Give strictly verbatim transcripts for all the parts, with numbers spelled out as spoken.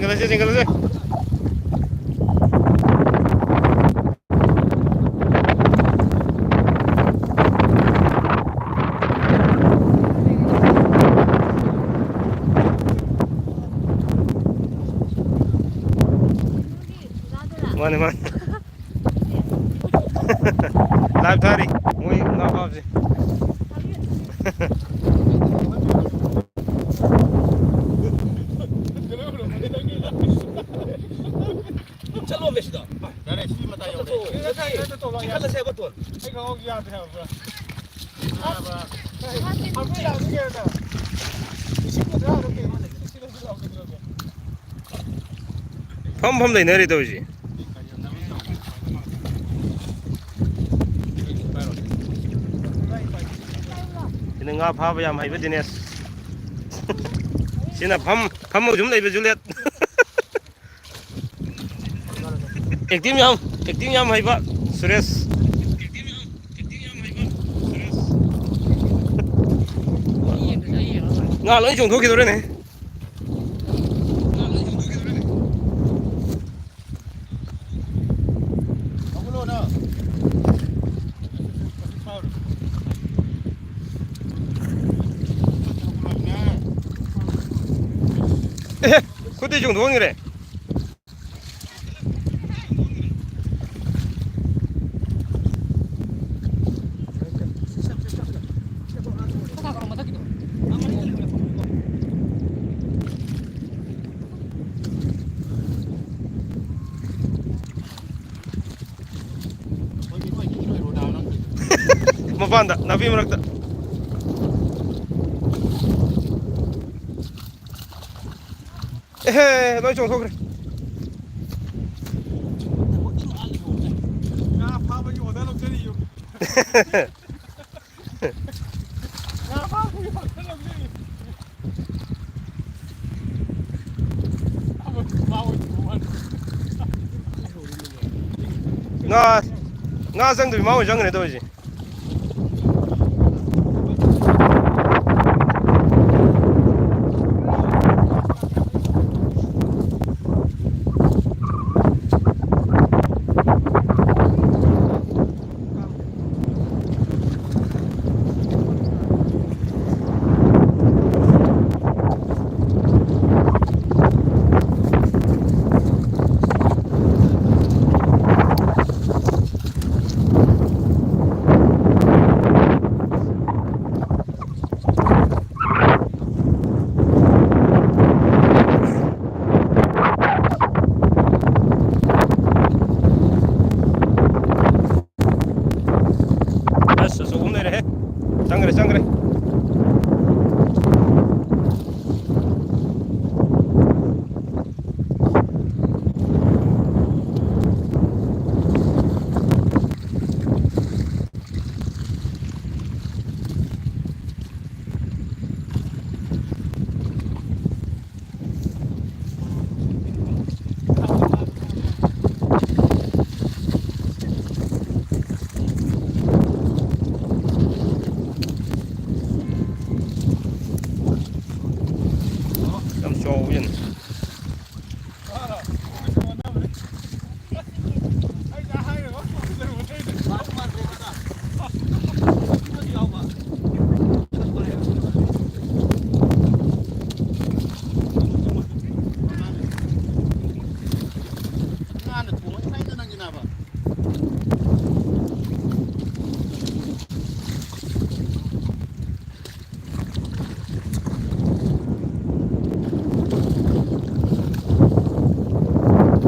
ꯆꯦꯟꯈꯠꯂꯁꯦ, ꯆꯦꯟꯈꯠꯂꯁꯦ꯫ ꯃꯥꯅꯦ, ꯃꯥꯅꯦ꯫ ꯂꯥꯏꯚ ꯊꯥꯔꯤ ꯃꯣꯏ ꯉꯥ ꯐꯥꯕꯁꯦ꯫ ꯆꯠꯂꯣꯃꯦ ꯁꯤꯗ꯫ ꯌꯥꯔꯦ, ꯁꯤ ꯃꯇꯥꯏ ꯌꯧꯔꯦ꯫ ꯆꯠꯊꯣꯛꯑꯣ꯫ ꯆꯤꯡꯈꯠꯂꯁꯦ ꯍꯥꯏꯕ ꯇꯣꯟ꯫ ꯑꯩ ꯈꯪꯍꯧꯗꯦ, ꯌꯥꯗ꯭ꯔꯦ ꯍꯥꯏꯕ ꯄꯨꯔꯥ꯫ ꯐꯝ ꯐꯝ ꯂꯩꯅꯔꯦ ꯇꯧꯔꯤꯁꯦ꯫ ꯁꯤꯅ ꯉꯥ ꯐꯥꯕ ꯌꯥꯝ ꯍꯩꯕ ꯗꯤꯅꯦꯁ꯫ ꯁꯤꯅ ꯐꯝ, ꯐꯝꯃꯒ ꯁꯨꯝ ꯂꯩꯕ ꯖꯨꯂꯤꯌꯠ꯫ Acting ꯌꯥꯝ, acting ꯌꯥꯝ ꯍꯩꯕ ꯁꯨꯔꯦꯁ꯫ ꯉꯥ ꯂꯣꯏ ꯆꯣꯡꯊꯣꯛꯈꯤꯗꯧꯔꯦꯅꯦ꯫ ꯑꯦꯍꯦ, ꯈꯨꯠꯇꯩ ꯆꯣꯡꯊꯣꯛꯍꯟꯈ꯭ꯔꯦ꯫ ꯃꯄꯥꯟꯗ, ꯅꯥꯄꯤ ꯃꯔꯛꯇ꯫ ꯑꯦꯍꯦ, ꯂꯣꯏ ꯆꯣꯡꯊꯣꯛꯈ꯭ꯔꯦ꯫ ꯉꯥ ꯐꯥꯕꯒꯤ order ꯂꯧꯖꯔꯤꯌꯨ꯫ ꯉꯥ ꯐꯥꯕꯒꯤ order ꯂꯧꯖꯔꯤꯌꯨ꯫ ꯉꯥ, ꯉꯥ ꯆꯪꯗꯕꯤ ꯃꯥ ꯑꯣꯏꯅ ꯆꯪꯈ꯭ꯔꯦ ꯇꯧꯔꯤꯁꯦ꯫ ꯆꯪꯈ꯭ꯔꯦ꯫ ꯌꯥꯝ ꯆꯥꯎꯕ ꯌꯦꯟ꯫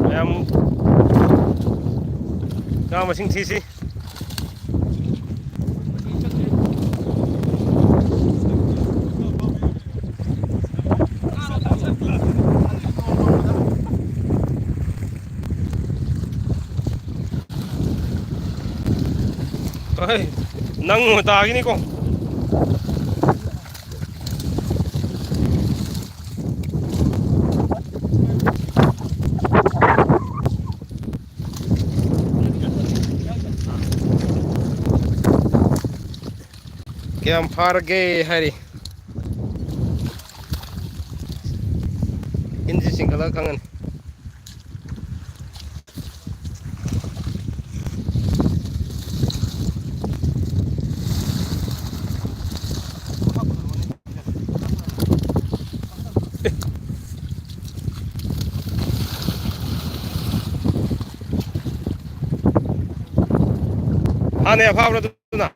ꯃꯌꯥꯝ ꯉꯥ ꯃꯁꯤꯡ ꯊꯤꯁꯤ꯫ ꯍꯣꯏ, ꯅꯪ ꯇꯥꯈꯤꯅꯤꯀꯣ꯫ ꯀꯌꯥꯝ ꯐꯥꯔꯒꯦ ꯍꯥꯏꯔꯤ꯫ ꯏꯟꯁꯤ ꯆꯤꯡꯈꯠꯂꯒ ꯈꯪꯉꯅꯤ꯫ ꯍꯥꯟꯅ ꯐꯥꯕ꯭ꯔꯥ ꯑꯗꯨꯅ?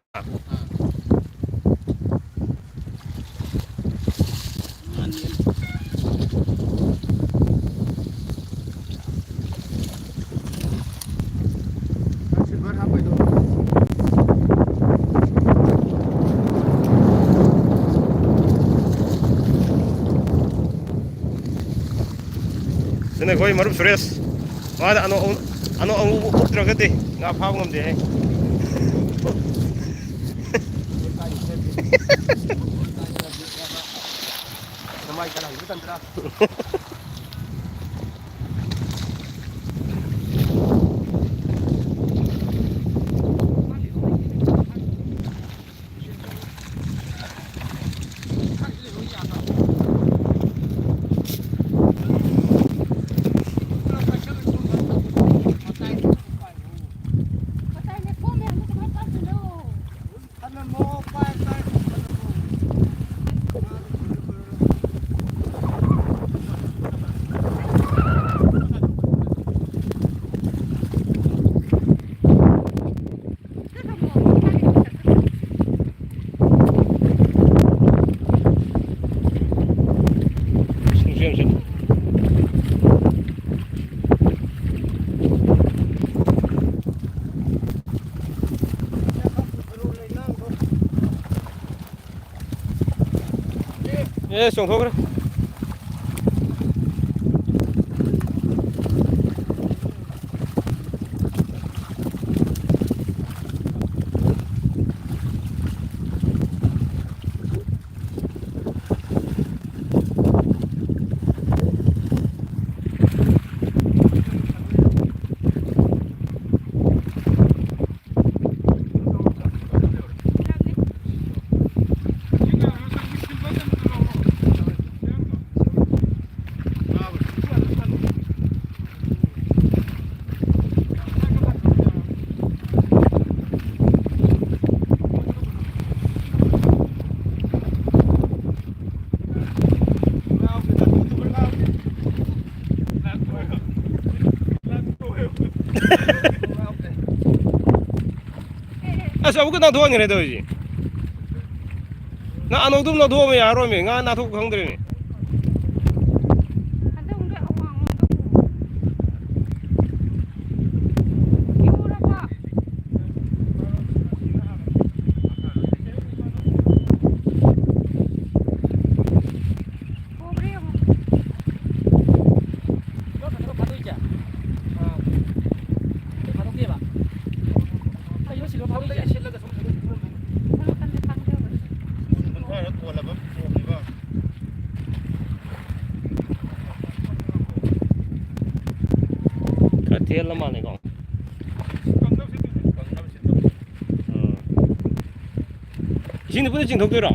ꯅꯪ silver ꯍꯥꯞꯄꯩꯗꯣ꯫ ꯑꯩꯈꯣꯏ ꯃꯔꯨꯞ ꯁꯨꯔꯦꯁ, ꯃꯥꯗ ꯑꯅꯧ ꯑꯅꯧ ꯑꯉꯨꯕ ꯎꯞꯇ꯭ꯔꯒꯗꯤ ꯉꯥ ꯐꯥꯕ ꯉꯝꯗꯦ ꯍꯥꯏ꯫ ꯅꯃꯥꯏ ꯀꯅꯥ ꯍꯩꯕ ꯇꯟꯗ꯭ꯔꯥ? ꯑꯦ, ꯆꯣꯡꯊꯣꯛꯈ꯭ꯔꯦ꯫ ꯑꯁ, ꯑꯃꯨꯛꯀ ꯅꯥꯟꯊꯣꯛꯍꯟꯈ꯭ꯔꯦ ꯇꯧꯔꯤꯁꯦ꯫ ꯅꯪ ꯑꯅꯧꯗꯨꯝ ꯅꯥꯟꯊꯣꯛꯑꯝꯃꯦ, ꯌꯥꯔꯔꯣꯏꯃꯦ꯫ ꯉꯥ ꯅꯥꯟꯊꯣꯛꯄ ꯈꯪꯗ꯭ꯔꯦꯅꯦ꯫ ꯁꯤꯂꯣꯡ ꯐꯥꯎꯗꯒꯤ ꯁꯤꯠꯂꯒ ꯁꯨꯝ ꯁꯨꯝ ꯁꯨꯝ ꯁꯨꯝ ꯁꯨꯝ ꯀꯨꯟ ꯀꯨꯟꯊ꯭ꯔꯥꯔ ꯀꯣꯜꯂꯕ ꯊꯣꯡꯉꯤꯕ꯫ ꯈꯔ ꯊꯦꯜꯂ ꯃꯥꯜꯂꯦꯀꯣ꯫ ꯀꯪꯅꯕ ꯁꯤꯠꯇꯣꯏꯅꯦ, ꯀꯪꯅꯕ ꯁꯤꯠꯇꯣꯏꯅꯦ꯫ ꯑꯥ꯫ ꯏꯁꯤꯡꯗ ꯄꯨꯟꯅ ꯆꯤꯡꯊꯣꯛꯇꯣꯏꯔꯣ?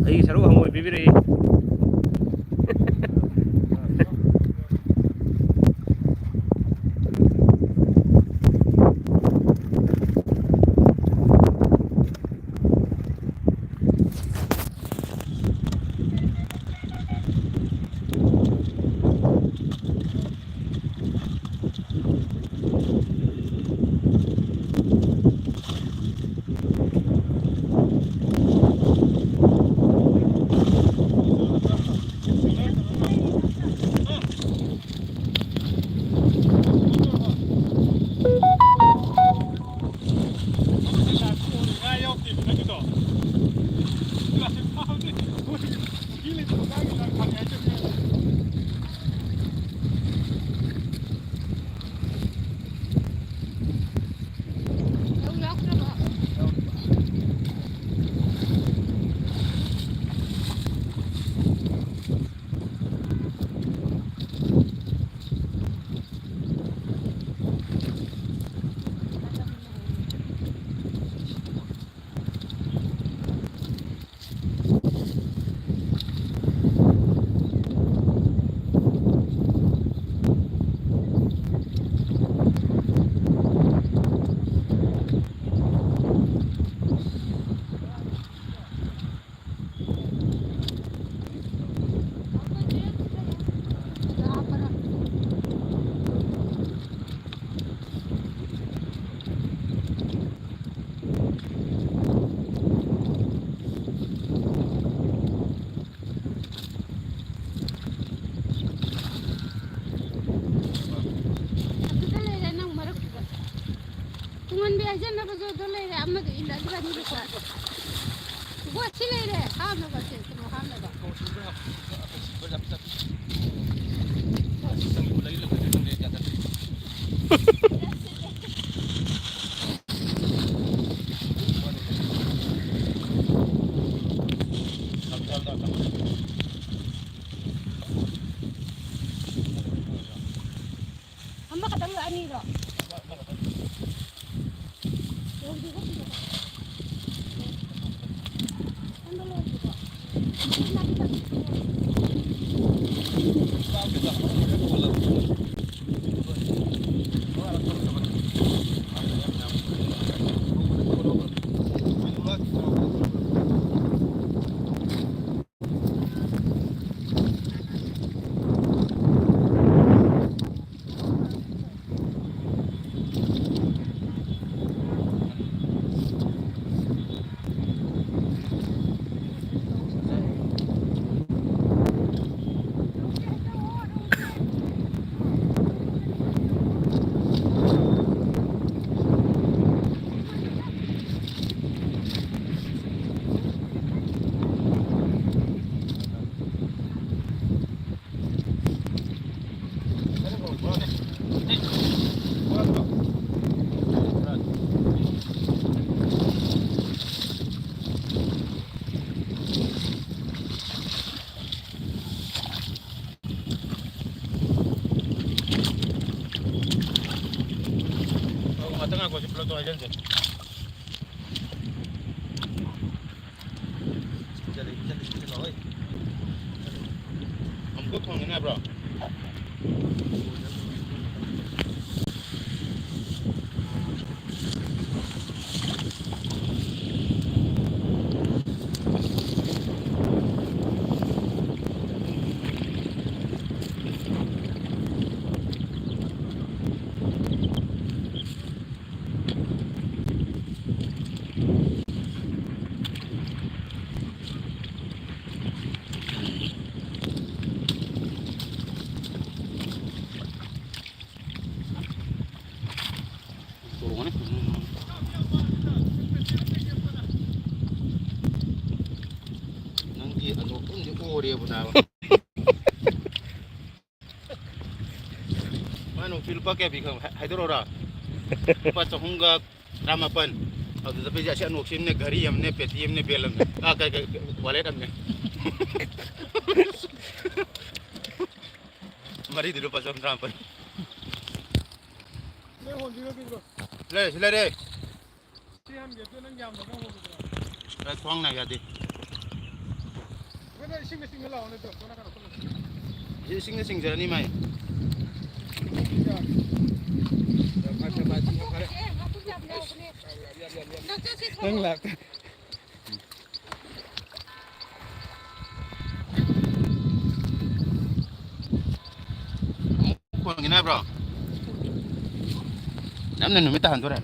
ꯑꯩꯒꯤ ꯁꯔꯨꯛ ꯍꯪꯉꯣꯏ ꯄꯤꯕꯤꯔꯛꯏ꯫ ꯒꯣꯠ ꯁꯤ ꯂꯩꯔꯦ, ꯍꯥꯞꯅꯕ ꯁꯦ, ꯀꯩꯅꯣ ꯍꯥꯞꯅꯕ꯫ ꯑꯃꯈꯛꯇꯪ ꯑꯅꯤꯔꯣ? ꯉꯥꯛꯇꯪ ꯉꯥꯏꯈꯣ, ꯁꯤ ꯄꯨꯂꯞꯇꯣ ꯍꯩꯖꯤꯟꯁꯦ꯫ ꯑꯃꯨꯛꯀ ꯐꯪꯒꯅꯤ ꯍꯥꯏꯕ꯭ꯔꯣ? ꯑꯗꯨ ꯄꯨꯡꯗꯤ ꯑꯣꯔꯦꯕ ꯅꯥꯕ꯫ ꯃꯥ ꯅꯣꯛꯁꯤ ꯂꯨꯄꯥ ꯀꯌꯥ ꯄꯤ ꯈꯪꯕ? ꯍꯥꯏ-, ꯍꯥꯏꯗꯣꯔꯛꯑꯣꯔꯥ? ꯂꯨꯄꯥ ꯆꯍꯨꯝꯒ ꯇꯔꯥꯃꯥꯄꯟ꯫ ꯑꯗꯨꯗ ꯄꯤꯖꯦ ꯑꯁꯤ ꯑꯅꯣꯛꯁꯤ ꯑꯃꯅꯦ, ꯘꯔꯤ ꯑꯃꯅꯦ, ꯄꯦꯇꯤ ꯑꯃꯅꯦ, ꯕꯦꯜ ꯑꯃꯅꯦ꯫ ꯑꯥ, ꯀꯩ, ꯀꯩ, ꯀꯩ, ꯋꯥꯂꯦꯠ ꯑꯃꯅꯦ꯫ ꯃꯔꯤꯗꯤ ꯂꯨꯄꯥ ꯆꯍꯨꯝ ꯇꯔꯥꯃꯥꯄꯟ꯫ ꯂꯩꯔꯦ, ꯁꯤ ꯂꯩꯔꯦ꯫ ꯁꯤ ꯍꯟꯒꯦ, ꯑꯗꯨ ꯅꯪ ꯌꯥꯝꯅ ꯅꯪ ꯍꯧꯕꯗꯨꯔꯣ? ꯑꯦ, ꯈ꯭ꯋꯥꯡ ꯅꯥꯏ ꯌꯥꯗꯦ꯫ ꯑꯩꯈꯣꯏꯅ ꯏꯁꯤꯡꯗ ꯆꯤꯡꯉ ꯂꯥꯛꯑꯣꯅꯦ, ꯑꯗꯣ, ꯁꯣꯝ ꯅꯥꯀꯟꯗ ꯈꯨꯠꯂꯨꯝ꯫ ꯁꯤ ꯏꯁꯤꯡꯗ ꯆꯤꯡꯖꯔꯅꯤ, ꯃꯥꯏ꯫ ꯌꯥꯔꯦ꯫ ꯐꯔꯦ, ꯐꯔꯦ, ꯐꯔꯦ, ꯁꯤ ꯐꯔꯦ꯫ ꯑꯦ, ꯉꯥꯄ꯭ꯔꯨꯝ ꯌꯥꯝ ꯌꯥꯎꯕꯅꯦ꯫ ꯅꯪ ꯆꯠꯁꯦ, ꯅꯪ ꯊꯣꯛꯂꯛꯑꯣ꯫ ꯂꯥꯛꯇ-, ꯀꯣꯟꯒꯤꯅꯦ ꯍꯥꯏꯕ꯭ꯔꯣ? ꯌꯥꯝꯅ ꯅꯨꯃꯤꯠ ꯇꯥꯍꯟꯗꯣꯔꯦ꯫